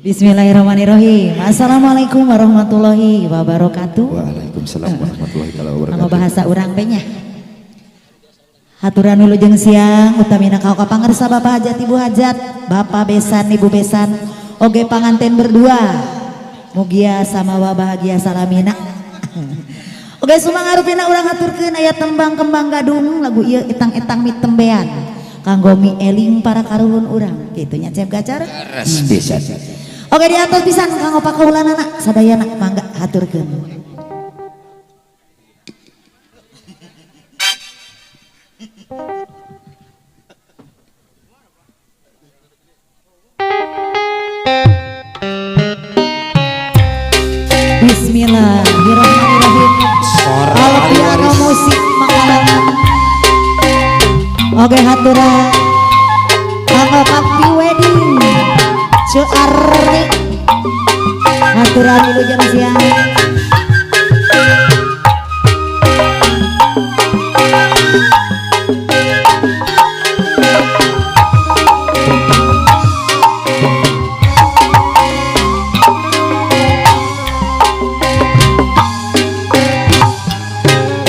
Bismillahirrahmanirrahim. Assalamualaikum warahmatullahi wabarakatuh. Waalaikumsalam warahmatullahi wabarakatuh. Kanggo bahasa urang teh nya. Haturan wilujeng siang utamina ka pangersa Bapak Hajat Ibu Hajat, Bapak Besan Ibu Besan, oge panganten berdua. Mugia samawa bahagia salamina. Oge sumangarupina urang haturkeun aya tembang kembang gadung lagu ieu etang-etang mitembean. Kanggo mi eling para karuhun urang kitu nya Cep Gacar. Leres pisan. Oke di atas pisan kanggo pakaulanana sadayana mangga haturkeun. Bismillahirrahmanirrahim. Alpiano musik makalangan. Oke haturan kanggo Papi Wedding Ceu Arni. Haturan wilujeng siang.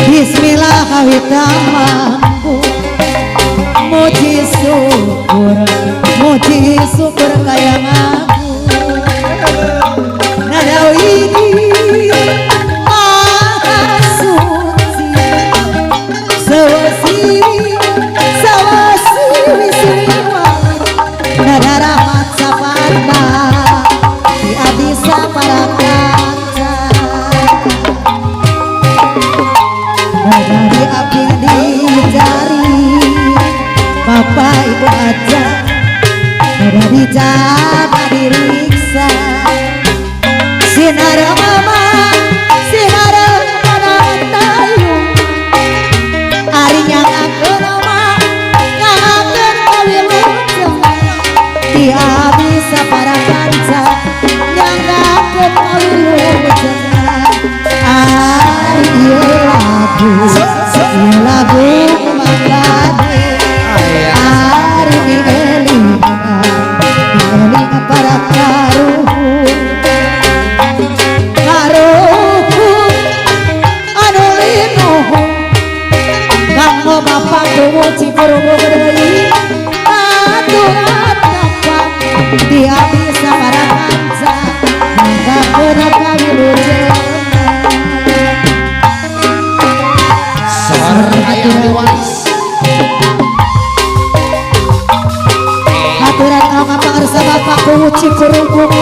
Bismillah kawita mampu muji syukur kaya ngaku nadawi maha suci sewasi sewasi wisiwa nada rahmat sapata di abisa para kaca dari api dicari bapak ibu aja udah dijaga diriksa sinar mama sinar mana tayung ari nyangakeun mama nyangakeun kawilujeng ti abisa para kanca nyangakeun kawilujeng ari ieu lagu ieu lagu mangkade ari eling eling para karuhun karuhun anu linuhun kanggo bapak kuwu Cipurubung deui aturan kapan ti abisa para kanca manggakeun kawilujengan. Sor aya ahli waris. Haturan kanggo pangersa bapak kuwu Cipurubung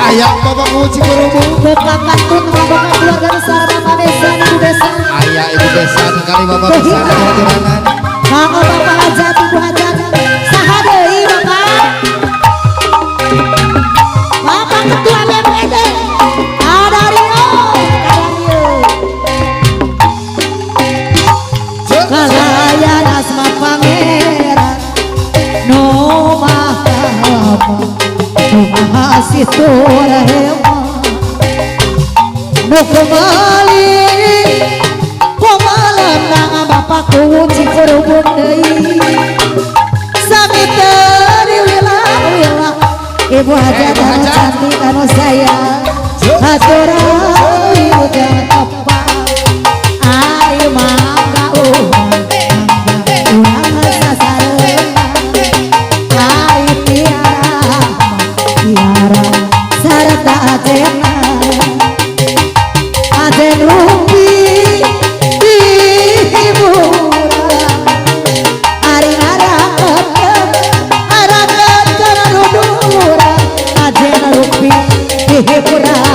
Aya bapak kuwu Cipurubung. Bapak kantun kanggo keluarga besar bapak besan ibu besan. Aya ibu besan kali bapak besan haturanan. Kanggo bapak hajat ibu hajat saha deui bapak? Bapak ketua BPD Kadario Kadario. Kalayan asma pangeran nu maha apa nu maha situr hewa nu kembali kumalam bapak kuwu Cipurubung deui sami teu diwilah-wilah ibu hajat anu cantik anu sayang haturan wilujeng tepang ari mangga urang mangga urang sasarengan ari tiara tiara sarta ajena ajen rupi dihiburan ari ngarakeun ngarakeun kana duduluran ajen rupi dihiburan.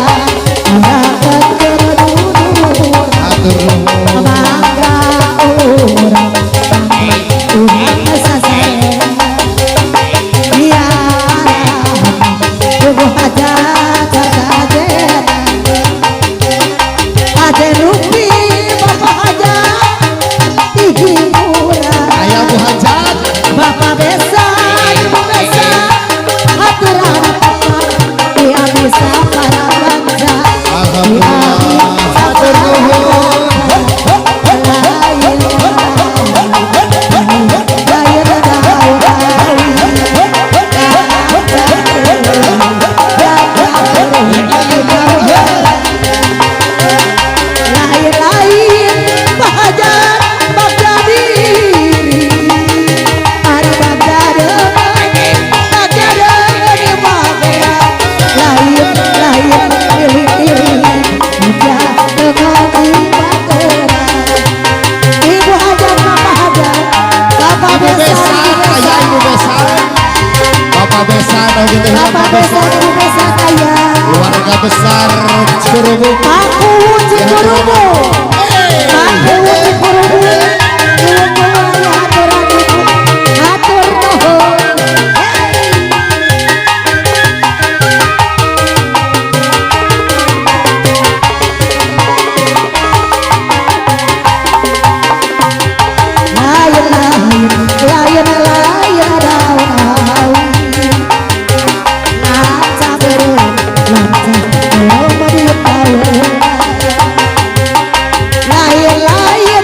Bapak Ibu Besan, besan, Ibu aya Besan. ibu besan. Bapak besan, oh gitu ya, Bapak Bapak Besan, besan. Ibu Besan aya. Keluarga besar Cikurubuk. Pakuwu Cikurubuk. Pakuwu Cikurubuk. Ibu aya aturan ibu. Hatur nuhun. Lain lain lain lain daun awi. Lanca beureum, lanca beureum di taun. Lain lain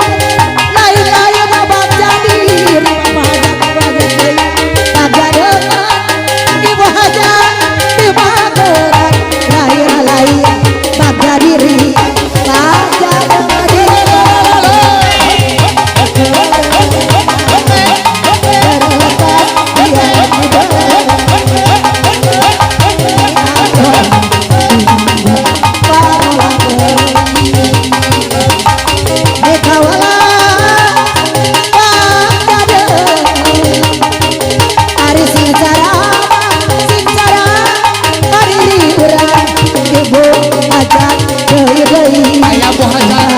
lain lain abang jadi bapak hajat hajat deui. Pagadeungan ibu hajat di mageran. Lain lain bagja diri pagadeungan diri. Aya Bu Hajat.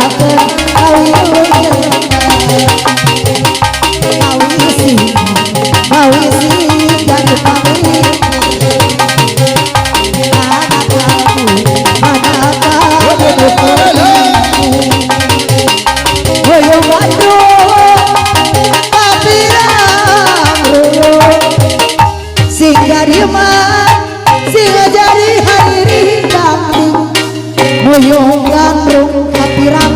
Hoyong gandrung kapirang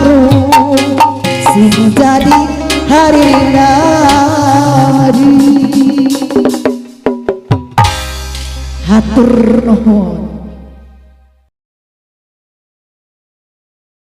sing jadi hari nadi. Hatur nuhun.